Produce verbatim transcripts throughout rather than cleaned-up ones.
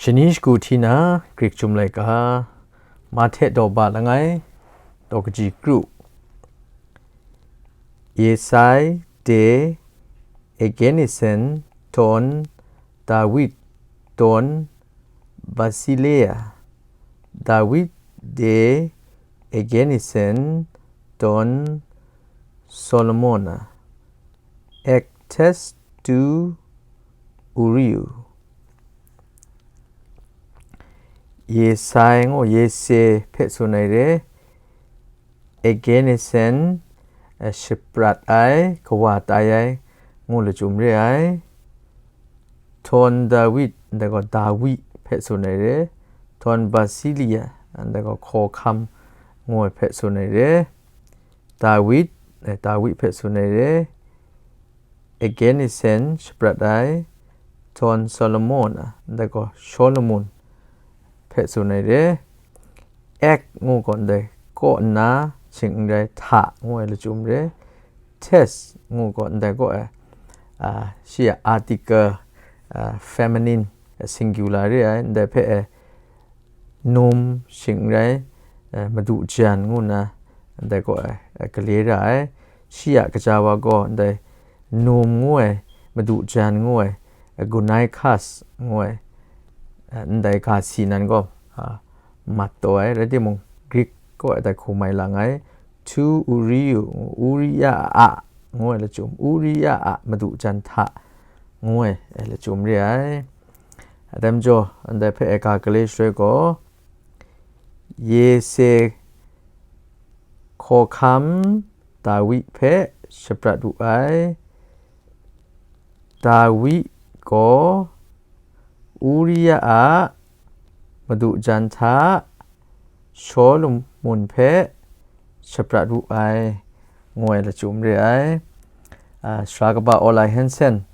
Shani shagu hti na Grik Chyum Laika, Mahte daw ba langai, daw kaji kru. Yesai de Egenisen ton Dawid ton Basileia, Dawid de Egenisen ton Solomona, Ektes tu Uriu. Yesai ngu Yese hpe tsun ai re, Egenisen, eh, shaprat ai, kawa tai ai, ngu lachyum re ai. Ton Dawid, ndai gaw Dawi hpe tsun ai re, ton Basilia, ndai gaw hkawhkam ngu ai hpe tsun ai re, Dawid, eh, Dawi hpe tsun ai re, Egenisen shaprat ai, ton Solomon, ndai gaw Solomon hpe tsun ai re, Ek ngu gaw ndai kaw nna, shing n rai hta ngu ai lachyum re, Tes ngu gaw ndai kaw ai, a, shi a article, a, feminine, singular re ai, ndai hpe e, num shing n rai, eh, madu jan ngu nna ndai kaw ai, eh, gale ra ai. Shi a kaja wa gaw ndai num ngu ai, madu jan ngu ai, eh, gunaikas ngu ai, eh, ndai ga si nan gaw, ah, mat taw ai, rai timung, Grik kaw ai dai hku mai lang ai, tu Uriu, Uria a, ngu ai lachyum, Uria a madu jan hta, ngu ai, eh, lachyum re ai. Atam jaw, ndai hpe ai ga gale shaloi gaw, Yese hkawhkam Dawi hpe shaprat wu ai. Dawi gaw Uria a madu jan hta Solomon hpe shaprat wu ai, ngu ai lachyum re ai. A, sara kaba Olai Hensen,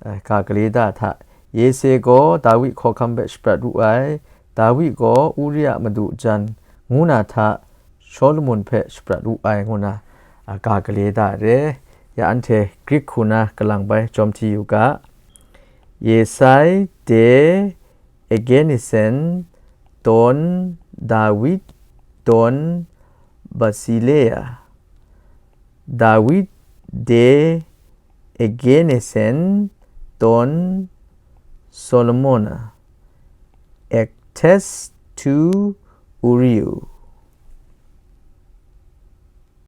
a, ga gale da hta, Yese gaw Dawi hkawhkam hpe shaprat wu ai, Dawi gaw Uria madu jan ngu na hta Solomon hpe shaprat wu ai ngu na, a, ga gale da re. Ya anhte Grik hku na kalang bai jawm hti yu ga. Yesai de Egenisen ton Dawid ton Basileia, Dawid de Egenisen ton Solomona, Ektes tu Uriu.